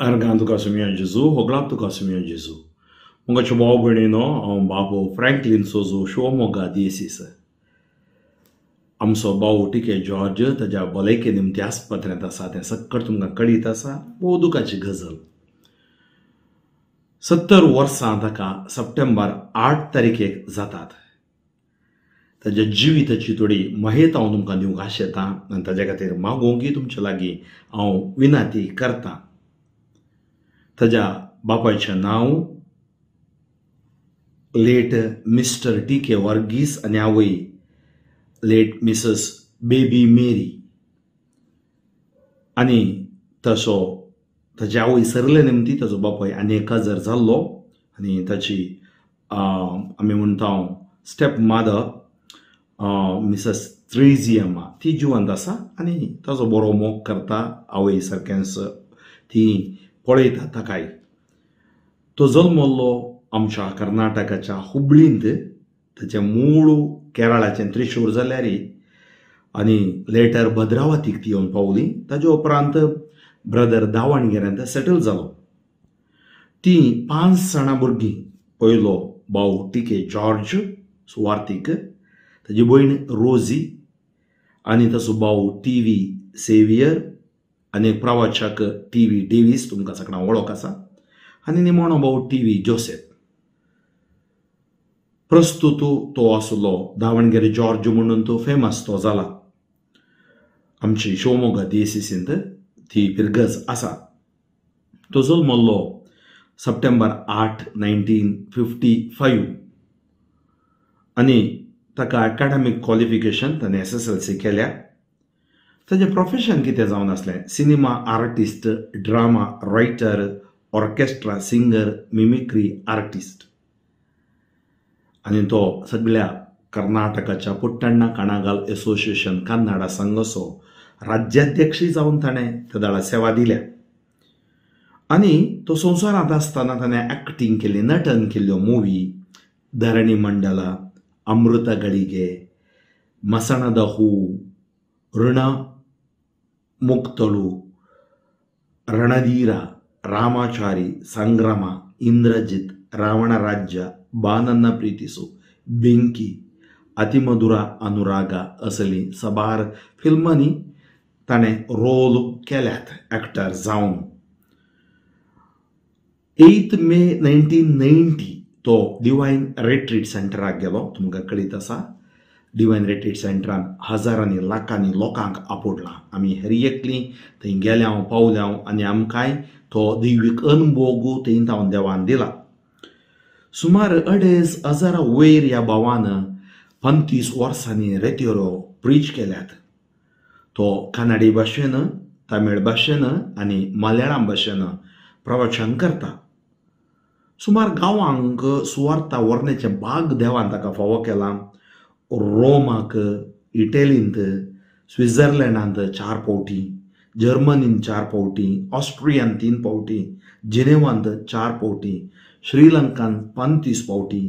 अर्गां तुका सुमया जेजू, होगळाप तुका सुमया जेजू. मुगाचो भाव भयणीनो, हांव बाबू फ्रँकलीन सोजो शिवमोगा दियेसीस. आमचो भाव टिके जॉर्ज ताज्या भलायके निमती आस्पत्रेंत आसा तें सक्कड तुमकां कळीत आसा. भोव दुखाची गजल. 70 वर्सां ताका सप्टेंबर 8 तारखेक जातात. ताज्या जिविताची थोडी माहिती हांव तुमकां दिवंक आशेतां आनी ताज्या खातीर मागूंक तुमचे लागीं हांव विनंती करतां. ताज्या बापायचें नांव late mister T K Varghese आनी आवय लेट मिसेस बेबी मेरी. आनी तसो ताजी आवय सरले निमती ताजो बापाय आनी एक काजार जाल्लो आनी ताची आमी म्हणटा स्टेप मादर मिसेस त्रेजियमा ती जिवंत आसा आनी ताजो बरो मोग करता, आवय सारकेंच ती पळयता ताकाय. तो जल्मल्लो आमच्या कर्नाटकाच्या हुबळींत. ताचें मूळ केरळाचें त्रिशूर जाल्यार आनी लेटर भद्रावतीक ती येवन पावली. ताजे उपरांत ब्रदर दावणगिऱ्यांत सेटल जालो. ती 5 जाणां भुरगीं. पयलो भाव टिके जॉर्ज सुवार्थीक, ताजी भयण रोजी आनी ताचो भाव टी व्ही सेवियर आनी एक प्रवाचक टी व्ही डेवीस, तुमकां सगळ्यांक वळख आसा, आनी निमणो भाव टी व्ही जोसेफ. प्रस्तुत तो आसलो दावणगिरी जॉर्ज म्हणून तो फेमस तो जाला. आमची शिवमोगा दियेसीसींत ती फिरगज आसा. तो जल्मल्लो सप्टेंबर 8 1955 आनी ताका एकाडेमीक क्वॉलिफिकेशन ताणें SSLC केल्या. ताजें प्रोफेशन कितें जावन आसलें? Cinema artist, drama writer, orchestra singer, mimicry artist. आनी तो सगळ्या कर्नाटकाच्या पुट्टण्णा कणागाल एसोसिएशन कन्नडा संघाचो राज्याध्यक्षय जावन ताणें तेदळा सेवा दिल्या. आनी तो संवसारांत आसतना ताणें एक्टींग केली, नटन केल्ल्यो मुवी धरणी मंडला, अमृता घडिगे, मसणद हू, ऋण मुक्तळू, रणधीरा, रामाचारी, संग्रामा, इंद्रजित, रावणराज्य, बानन्न प्रीतिसु, बेंकी, अतिमधुरा अनुरागा असली सबार फिल्मांनी ताणें रोल केल्यात एक्टर जावन. 8 मे 1990 तो डिवायन रिट्रीट सेंटराक गेलो. तुमकां कळीत आसा डिवायन रिट्रीट सेंटरान हजारांनी लाखांनी लोकांक आपोडलां. आमी हर एकलीं थंय गेल्या पावल्या आनी आमकांय तो दैवीक अनभोग थंय तावन देवान दिला. सुमार 2500 वयर ह्या भावान 35 वर्सांनी रेत्योरो प्रीच केल्यात. तो कानडी भाशेन, तमिळ भाशेन आनी मलयाळम भाशेन प्रवचन करता. सुमार गांवांक सुवार्ता व्हरण्याचें भाग देवान ताका फावो केलां. रोमाक, इटलींत, स्वित्झर्लंडांत 4 फावटी, जर्मनीन 4 फावटी, ऑस्ट्रियान 3 फावटी, जिनेवांत 4 फावटी, श्रीलंकान 35 फावटी,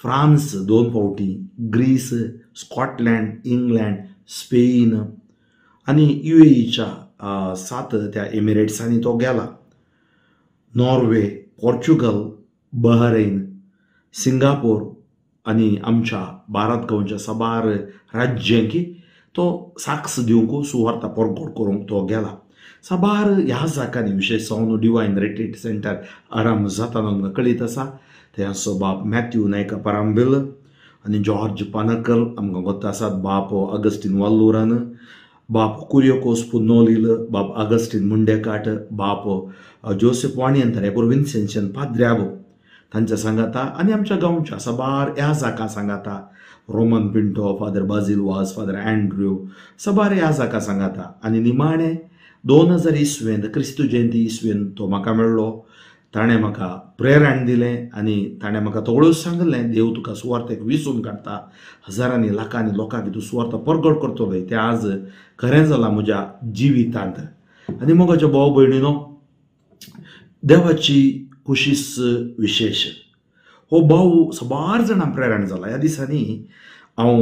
फ्रांस 2 फावटी, ग्रीस, स्कॉटलँड, इंग्लंड, स्पेन आनी UAEच्या 7 त्या एमिरेट्सांनी तो गेला. नॉर्वे, पोर्चुगल, बहरेन, सिंगापूर आनी आमच्या भारत गांवच्या साबार राज्यांकी तो साक्स दिवंक, सुवार्ता परगट करूंक तो गेला. साबार ह्या जाग्यांनी विशेश जावन डिवायन रिट्रीट सेंटर आराम जाताना आमकां कळीत आसा. थंय आसचो बाप मॅथ्यू नायका परांबील आनी जॉर्ज पानकल आमकां गोत्ता आसात, बाप अगस्टीन वाल्लूरान, बाप कुरियोकोस पुनोलील, बाप अगस्टीन मुंडेकाट, बाप जोसेफ वाणियंतर, एकोर विन्सेन्शन पाद्र्याबो तांच्या सांगाता आनी आमच्या गांवच्या साबार ह्या जाका सांगाता Roman Pinto, father Basil Vaz, father Andrew, साबार ह्या जाका सांगाता. आनी निमाणें 2000 इसवेंत क्रिस्तू जयंती इसवेंत तो म्हाका मेळ्ळो. ताणें म्हाका प्रेरण दिलें आनी ताणें म्हाका थोड्योच सांगलें, देव तुका सुवार्थेक विसून काडटा, हजारांनी लाखांनी लोकांक तूं सुवार्थ परगट करतलो. तें आज खरें जालां म्हज्या जिवितांत. आनी मोगाच्या भाव भयणीनो, देवाची कुशीस विशेश. हो भाव साबार जाणां प्रेरण जाला. ह्या दिसांनी हांव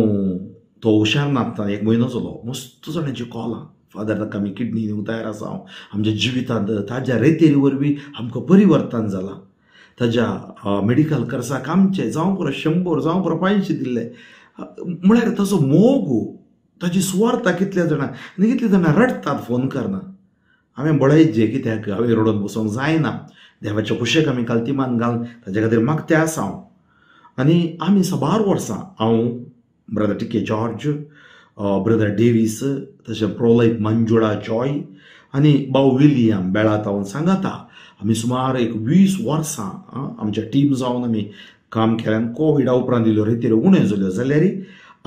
तो हुशार नासतना 1 म्हयनो जालो, मस्त जाणांची कॉलां, फादर ताका आमी किडनी दिवंक तयार आसा. हांव आमच्या जिवितांत ताज्या रेतेरी वरवीं आमकां परिवर्तन जालां. ताज्या मेडिकल खर्चाक आमचें जावं पुरो 100 जावं पुरो 500 दिल्ले. म्हळ्यार ताजो मोग, ताजी सुवार्थ कितल्या जाणां आनी कितलीं जाणां रडटात फोन करना. हांवें बळयचे कित्याक हांवें रडोन बसोंक जायना. देवाच्या कुशेक आमी कालतिमान घालून ताजे खातीर मागते आसा हांव. आनी आमी साबार वर्सां हांव, brother T K George, brother Davis, तशें प्रोलायफ मंजुळा जॉय आनी भाव विलियम बेळातावन सांगाता आमी सुमार एक 20 वर्सां आमच्या टीम जावन आमी काम केल्यान. कोविडा उपरांत दिल्यो रेतेऱ्यो उण्यो जाल्यो जाल्यार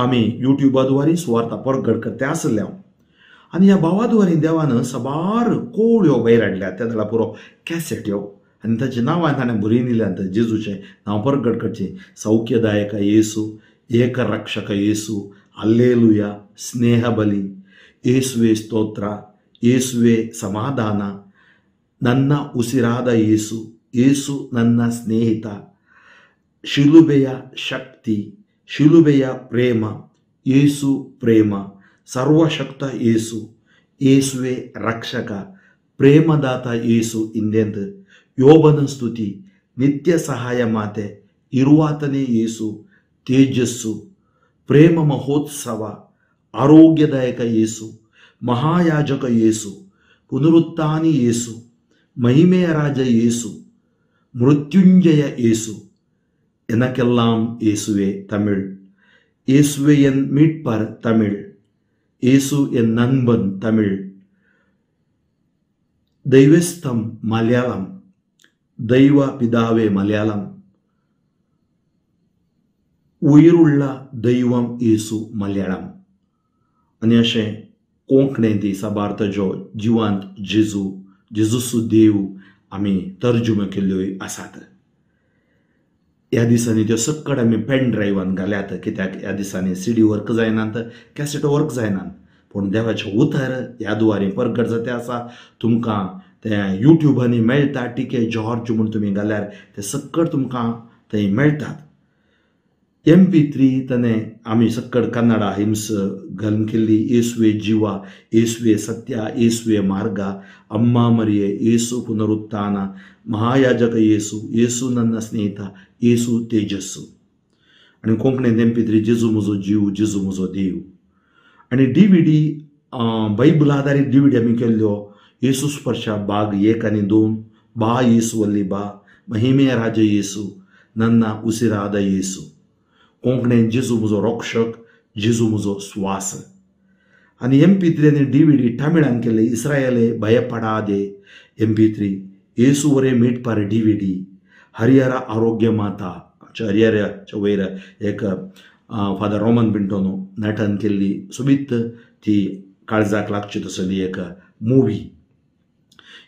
आमी युट्युबा द्वारे सुवार्ता परगट करते आसले हांव. आनी ह्या भावा द्वारे देवान साबार कोवळ्यो भायर हाडल्यात. त्या वेळार पुरो कॅसेट्यो आनी ताचें नांवां ताणें बरयन दिल्यात. जेजूचें नांव परगट करचें, सौख्यदायक येसू, एकरक्षक येसू, अल्लेलुया, स्नेहबली, येसुवे स्तोत्र, येसुवे समाधान, ನನ್ನ ಉಸಿರಾದ ಯೇಸು, ಯೇಸು ನನ್ನ ಸ್ನೇಹಿತ, ಶಿಲುಬೆಯ ಶಕ್ತಿ, ಶಿಲುಬೆಯ ಪ್ರೇಮ, ಯೇಸು ಪ್ರೇಮ, ಸರ್ವಶಕ್ತ ಯೇಸು, ಯೇಸುವೆ ರಕ್ಷಕ, ಪ್ರೇಮದಾತ ಯೇಸು ಇಂದೆಂದು, ಯೋಬನ ಸ್ತುತಿ, ನಿತ್ಯ ಸಹಾಯ ಮಾತೆ, ಇರುವಾತನೇ ಯೇಸು, ತೇಜಸ್ಸು, ಪ್ರೇಮ ಮಹೋತ್ಸವ, ಆರೋಗ್ಯದಾಯಕ ಯೇಸು, ಮಹಾಯಾಜಕ ಯೇಸು, ಪುನರುತ್ಥಾನಿ ಯೇಸು, ಮಹಿಮೆಯ ರಾಜ ಯೇಸು, ಮೃತ್ಯುಂಜಯ ಯೇಸು, எனக்கெல்லாம் இயேசுவே தமிழ், இயேசுவே என் மீட்பர் தமிழ், இயேசு என் நண்பன் தமிழ், தெய்வஸ்தம் மலையாளம், தெய்வ பிதாவே மலையாளம், उयरुल्ला दैवम येसू मलयाळम. आनी अशें कोंकणींत साबार ताज्यो जिवांत जेजू, जेजूसू देव आमी तर्जुम्यो केल्ल्यो आसात. ह्या दिसांनी त्यो सक्कड आमी पेन ड्रायव्हान घाल्यात कित्याक ह्या दिसांनी सीडी वर्क जायनात, कॅसेट वर्क जायनात. पूण देवाचें उतर ह्या दुवारी परगट जाते आसा. तुमकां तें युट्युबांनी मेळटा. टी के जॉर्ज म्हूण तुमी घाल्यार तें सक्कड तुमकां थंय मेळटात. MP3 ताणें आमी सक्कड कन्नडा हिम्स घालून केल्ली. येसुवे जिवा, येसुवे सत्या, येसुवे मार्गा, अम्मा मरिये, येसू पुनरुत्थान, महायाजक येसू, येसू ನನ್ನ स्नेहित, येसू तेजस्सू. आनी कोंकणींत MP3 जेजू म्हजो जीव, जेजू म्हजो देव. आनी DVD Bible आदारीत DVD आमी केल्ल्यो. येसू स्पर्शा भाग 1 आनी 2, बा येसू वल्ली बा, महिमे राज येसू, नन्ना उसिराद येसू. कोंकणींत जेजू म्हजो रक्षक, जेजू म्हजो स्वास. आनी MP3 आनी DVD तमिळान केल्ले. इस्रायले भयपडादे MP3, येसू वरे मीटपार DVD, Harihara आरोग्य माता, आमच्या हरिहराच्या वयर एक फादर रोमन पिंटोनो नटन केल्ली सोबीत ती काळजाक लागची तसली एक मुवी.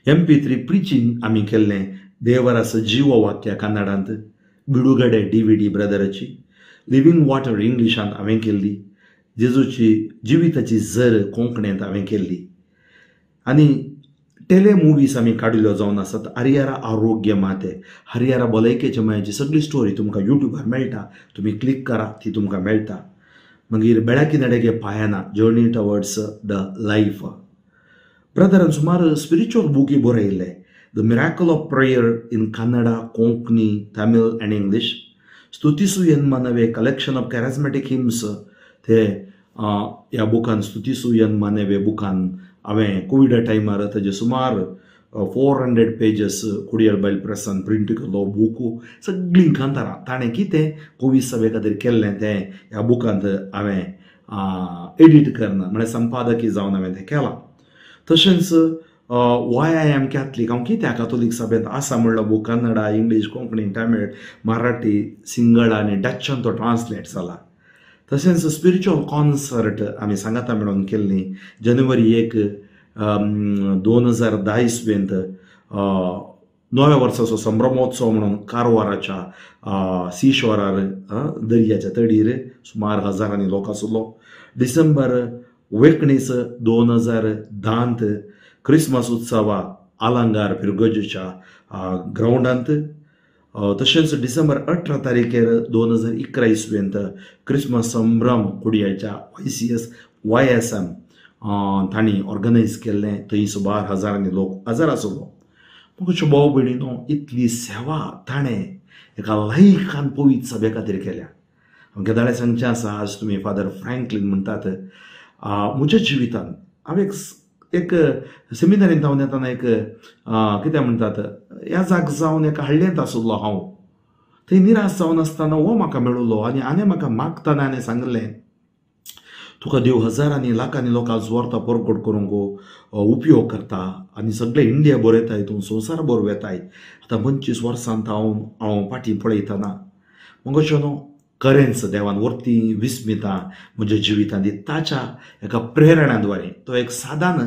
MP3 preaching आमी केल्लें. देवरा सजीव वाक्य कन्नडांत, बिडुगडे DVD ब्रदराची, लिव्हिंग वॉटर इंग्लिशांत हांवें केल्ली, जेजूची जिविताची जर कोंकणींत हांवें केल्ली. आनी टेले मुवीज आमी काडिल्ल्यो जावन आसात. हरिहरा आरोग्य माते, हरिहरा भलायकेच्या मायाची सगळी स्टोरी तुमकां युट्युबार मेळटा. तुमी क्लिक करा, ती तुमकां मेळटा. मागीर बेळाकी नडेगे पायाना, journey towards the life. Brethren सुमार स्पिरिच्युअल बुकी बरयल्ले. The miracle of prayer in Kannada, Konkani, Tamil and English, स्तुतिसु N Manave, collection of charismatic hymns. ते ह्या बुकान स्तुतिसु एन मानवे बुकान हांवें कोविडा टायमार ताजे सुमार 400 पेजस कुडियल बायल प्रेसान प्रिंट केल्लो बूक. सगळीं कांतारां ताणें कितें कोवीड सभे खातीर केल्लें तें ह्या बुकांत हांवें एडिट करना, म्हळ्यार संपादकी जावन हांवें तें केलां. तशेंच वाय I am Catholic, हांव कित्याक कातोलीक सभेंत आसा म्हणलो बूक कन्नडा, इंग्लीश, कोंकणी, तमिळ, मराठी, सिंगळ आनी डचान तो ट्रान्सलेट जाला. तशेंच स्पिरिच्युअल कॉन्सर्ट आमी सांगाता मेळोन केल्ली. जानेवारी 1, 2010 इस्वेंत नव्या वर्साचो संभ्रमोत्सव म्हणून कारवाराच्या सीशोरार दर्याच्या तडीर सुमार हजारांनी लोक आसलो. डिसेंबर 19, 2010 क्रिसमस उत्सवा आलांगार फिरगोजेच्या ग्रावंडांत. तशेंच डिसेंबर 18 तारीखेर 2011 इस्वेंत क्रिसमस संभ्रम कुडयाच्या YCS YSM तांणी ऑर्गनायज केल्लें. थंय सुमार हजारांनी लोक हजर आसलो. म्हज्या भाव भयणीनो, इतली सेवा ताणें एका लायकान पवित्र सभे खातीर केल्या. केदाळे सांगचें आसा, आज तुमी फादर फ्रँकलीन म्हणटात. म्हज्या जिवितांत हांव एक सेमिनारींत हांव येतना एक कितें म्हणटात ह्या जाग जावन एका हळ्ळेंत आशिल्लो हांव. थंय निराश जावन आसतना हो म्हाका मेळिल्लो आनी आनी म्हाका मागतना आनी सांगलें, तुका देव हजारांनी लाखांनी लोकांक सुवार्थ परगट करूंक उपयोग करता आनी सगळे इंडिया बरयताय, तूं संवसार भर वेताय. आतां 25 वर्सांत हांव हांव फाटीं पळयतना मगो न्हू खरेंच देवान वरती विस्मिता म्हज्या जिवितांत ताच्या एका प्रेरणाद्वारे, तो एक साधन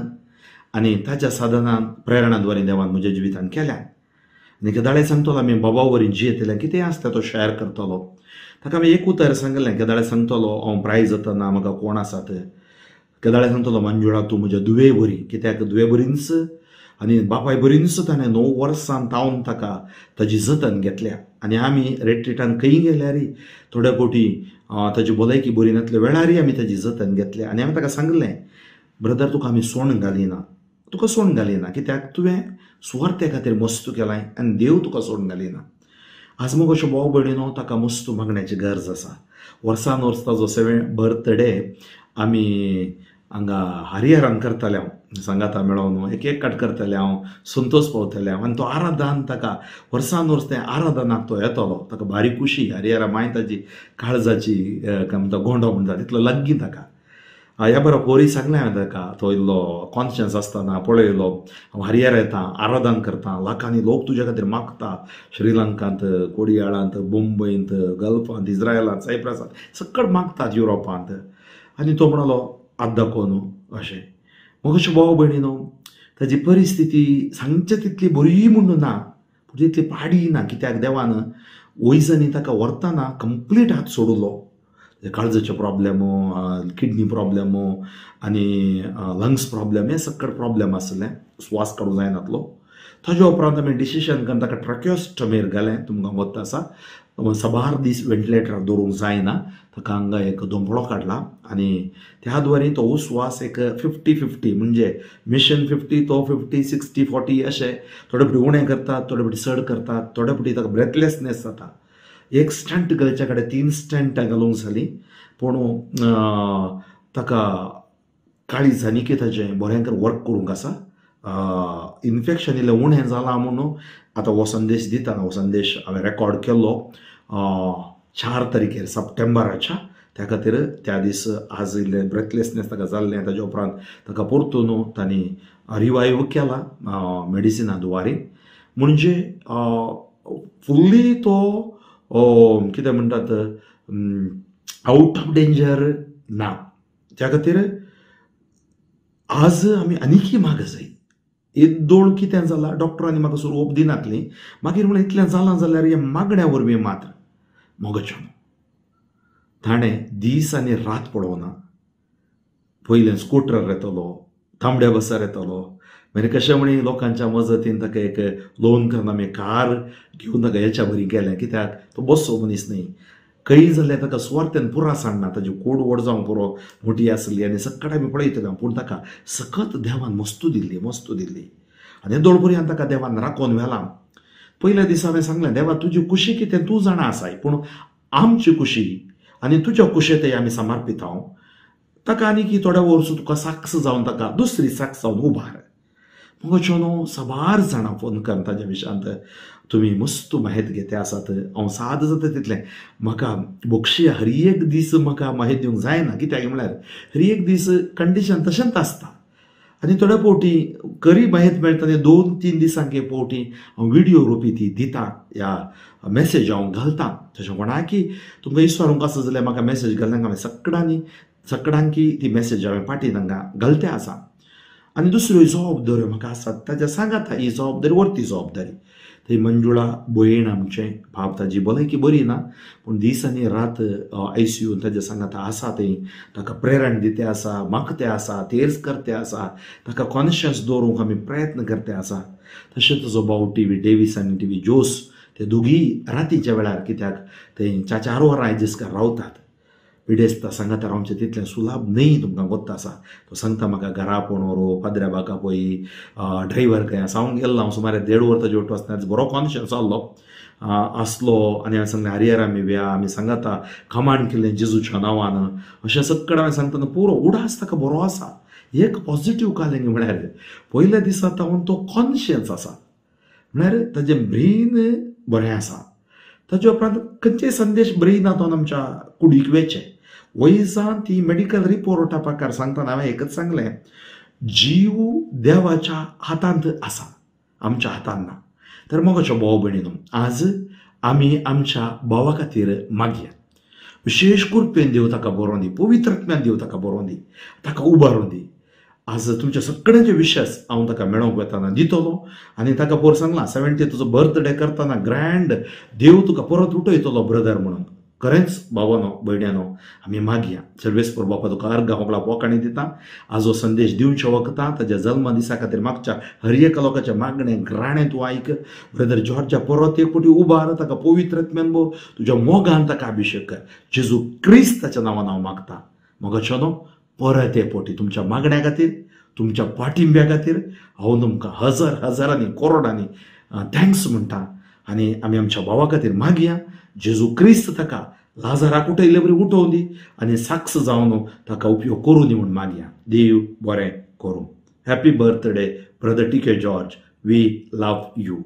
आनी ताच्या साधनान प्रेरणाद्वारे देवान म्हज्या जिवितांत केल्या. आनी केदाळे सांगतलो आमी बाबा वरी जियेतले, कितें आसता तो शेअर करतलो. ताका आमी एक उतर सांगलें, केदाळे सांगतलो हांव प्राय जातना म्हाका कोण आसात. केदाळे सांगतलो मंजुळा तूं म्हज्या दुवे बरी, कित्याक दुवे बरींच आनी बापाय बरींच ताणें 9 वर्सां तावन ताका ताजी जतन घेतल्या. आनी आमी रेट्रिटान खंय गेल्यार थोड्या फावटी ताजी भलायकी बरी नासल्या वेळारय आमी ताजी जतन घेतल्या. आनी हांवें ताका सांगलें, ब्रदर तुका आमी सोण घालिना, तुका सोण घालिना, कित्याक तुवें सुवार्थे खातीर मस्तू केलाय आनी देव तुका सोण घालिना. आज मगो अशें भाव भयणीनो, ताका मस्तू मागण्याची गरज आसा. वर्सान वर्स ताजो 7 बर्थडे आमी हांगा हरिहरान करताले, हांव सांगाता मेळोवन एक एक काट करताले, हांव संतोष पावताले हांव. आनी तो आराधन ताका वर्सान वर्स तें आराधनाक तो येतलो, ताका भारी खुशी. हरिहरा माय ताजी काळजाची काय म्हणटा गोंडो म्हणटा तितलो लागीं ताका. ह्या बरो पोरी सांगलें हांवें ताका, तो इल्लो कॉन्शियस आसतना पळयलो, हांव हरिहर येता, आराधन करता, लाखांनी लोक तुज्या खातीर मागता, श्रीलंकांत, कोडियाळांत, मुंबयंत, गल्फांत, इस्रायलांत, सायप्रसांत सकट मागतात, युरोपांत. आनी तो म्हणलो आत दाखोव न्हू अशें. म्हाका अशें भाव भयणीनो, ताजी परिस्थिती सांगचे तितली बरी म्हणून ना, पूण तितली पाडी ना, कित्याक देवान वैजांनी ताका व्हरतना कंप्लीट हात सोडलो. काळजाचे प्रॉब्लेम, किडनी प्रॉब्लेम आनी लंग्स प्रॉब्लेम, हे सकट प्रॉब्लेम आसले, श्वास काडूंक जायनातलो. ताज्या उपरांत आमी डिसिशन करून ताका ट्रॅक्योस्टमीर घालें. तुमकां गोत्त आसा, साबार दीस वेंटिलेटरार दवरूंक जायना, ताका हांगा एक दोंपळो काडला आनी त्या द्वारे तो श्वास एक 50-50 म्हणजे मिशन 50 तो 50 60 40 अशें थोडे फावटी उणें करतात, थोडे फावटी चड करतात, थोडे फावटी ताका ब्रेथलेसनेस जाता. एक स्टंट घालच्या कडेन 3 स्टंटां घालूंक जालीं, पूण ताका काळीज आनी ताजें बरें कर वर्क करूंक आसा. इन्फेक्शन इल्लें उणें जालां म्हणून आतां हो संदेश दितना, हो संदेश हांवें रेकॉर्ड केल्लो 4 तारखेर सप्टेंबराच्या, त्या खातीर त्या दीस आज इल्लें ब्रेथलेसनेस ताका जाल्लें. ताज्या उपरांत ताका परतून तांणी रिवायव केला मेडिसिना द्वारे, म्हणजे फुल्ली तो कितें म्हणटात आवट ऑफ डेंजर ना. त्या खातीर आज आमी आनीकय माग जाय. येदोळ कितें जालां, डॉक्टरांनी म्हाका सुरवप दिनातली, मागीर म्हणलें इतलें जालां जाल्यार हे मागण्या वरवीं मात्र मोगाचें. ताणें दीस आनी रात पळोवना, पयलें स्कुटरार येतलो, तांबड्या बसार येतलो, मागीर कशें म्हणी लोकांच्या मजतीन ताका एक लोन करून आमी कार घेवन ताका हेच्या बरी गेलें, कित्याक तो बसचो मनीस न्ही. खंय जाल्यार ताका सुवार्थेन पुरा सांडना, ताजी कोड व्हड जावंक पुरो मोटी आसली आनी सकट आमी पळयतले, पूण ताका सकत देवान मस्तू दिल्ली, मस्तू दिल्ली. आनी दोळपुरयान ताका देवान राखोवन व्हेला. पयल्या दिसा हांवें सांगलें, देवा तुजी खुशी कितें तूं जाणा आसाय, पूण आमची खुशी आनी तुज्या खुशेतय आमी समर्पीत हांव. ताका आनी थोड्या वर्सां तुका साक्ष जावन ताका दुसरी साक्ष जावन उबार. मगो न्हू साबार जाणां फोन करून ताज्या विशयांत तुमी मस्त माहिती घेते आसात. हांव साद जाता तितलें म्हाका बक्षी हर एक दीस म्हाका माहिती दिवंक जायना, कित्याक म्हळ्यार हर एक दीस कंडिशन तशेंच आसता आनी थोड्या फावटी खरी माहिती मेळटा आनी 2-3 दिसांक एक फावटी हांव विडियो रुपी ती दिता या मॅसेज हांव घालता. तशें कोणाकी तुमकां विचारूंक आसा जाल्यार म्हाका मॅसेज घालता, हांवें सगळ्यांकी ती मॅसेज हांवें फाटीं तांकां घालते आसा. आनी दुसऱ्यो जबाबदाऱ्यो म्हाका आसात ताज्या सांगाता, ही जबाबदारी वरती जबाबदारी. थंय मंजुळा भयण आमचें बाब, ताजी भलायकी बरी ना, पूण दीस आनी रात आयसीयून ताज्या सांगाता आसा, थंय ताका प्रेरण दिते आसा, मागते आसा, तेर्स करते आसा, ताका कॉन्शियस दवरूंक आमी प्रयत्न करते आसा. तशें ताजो भाव टी व्ही डेवीस आनी टी व्ही जोस ते दोगीय रातीच्या वेळार, कित्याक थंय 4-4 वरां आयजस्कार रावतात. पिडेस्ता सांगाता रावचें तितलें सुलाभ न्हय, तुमकां गोत्त आसा. तो सांगता म्हाका घरा आपोवन व्हरू, पाद्र्या बाका पळय ड्रायव्हर खंय आसा. हांव गेल्लो, हांव सुमारे 1.5 वर ताजे वटेन वचना बरो कॉन्शियस जाल्लो आसलो. आनी हांवें सांगलें हरिहर आमी व्या, आमी सांगाता कमांड केलें जेजूच्या नांवान, अशें सगळें हांवें सांगतना पुरो उडास ताका बरो आसा. एक पॉझिटीव कालिंग म्हळ्यार पयल्या दिसा तावन तो कॉन्शियस आसा, म्हळ्यार ताजें ब्रेन बरें आसा. ताजे उपरांत खंयचेय संदेश ब्रेनांत आमच्या कुडीक वेचे वयसान ती मेडिकल रिपोर्टा प्रकार सांगतना हांवें एकच सांगलें, जीव देवाच्या हातांत आसा, आमच्या हातांत ना. तर मोगाच्या भाव भयणीनो, आज आमी आमच्या भावा खातीर मागया, विशेश कृपेन देव ताका बरोवन दी, पवित्र आत्म्यान देव ताका बरोवन दी, ताका उबारून दी. आज तुमच्या सगळ्यांचे विश्वास हांव ताका मेळोवंक वतना दितलो. आनी ताका पोर सांगलां 70 तुजो बर्थडे करतना ग्रँड देव तुका परत उठयतलो ब्रदर म्हणून. खरेंच भावानो भयण्यानो आमी मागया. सर्वेस्पर बापा तुका अर्घ होगळा पोकाणी दिता. आज हो संदेश दिवच्या वखता ताज्या जल्मा दिसा खातीर मागच्या हर एका लोकाच्या मागणें ग्राणें तूं आयक. ब्रदर जॉर्जा परत एक फावटी उबार, ताका पवित्र आत्म्यान भर, तुज्या मोगान ताका अभिशेक कर. जेजू क्रिस्ताच्या नांवान हांव मागता. मोगाचो न्हू परत एक फावटी तुमच्या मागण्या खातीर, तुमच्या पाठिंब्या खातीर हांव तुमकां हजार हजारांनी करोडांनी thanks म्हणटा. आनी आमी आमच्या भावा खातीर मागया, जेजू क्रिस्त ताका लाजाराक उठयल्ले बरी उठोवन दी आनी साक्ष जावन ताका उपयोग करूं दी म्हूण मागया. देव बरें करूं. Happy birthday brother T K George, we love you.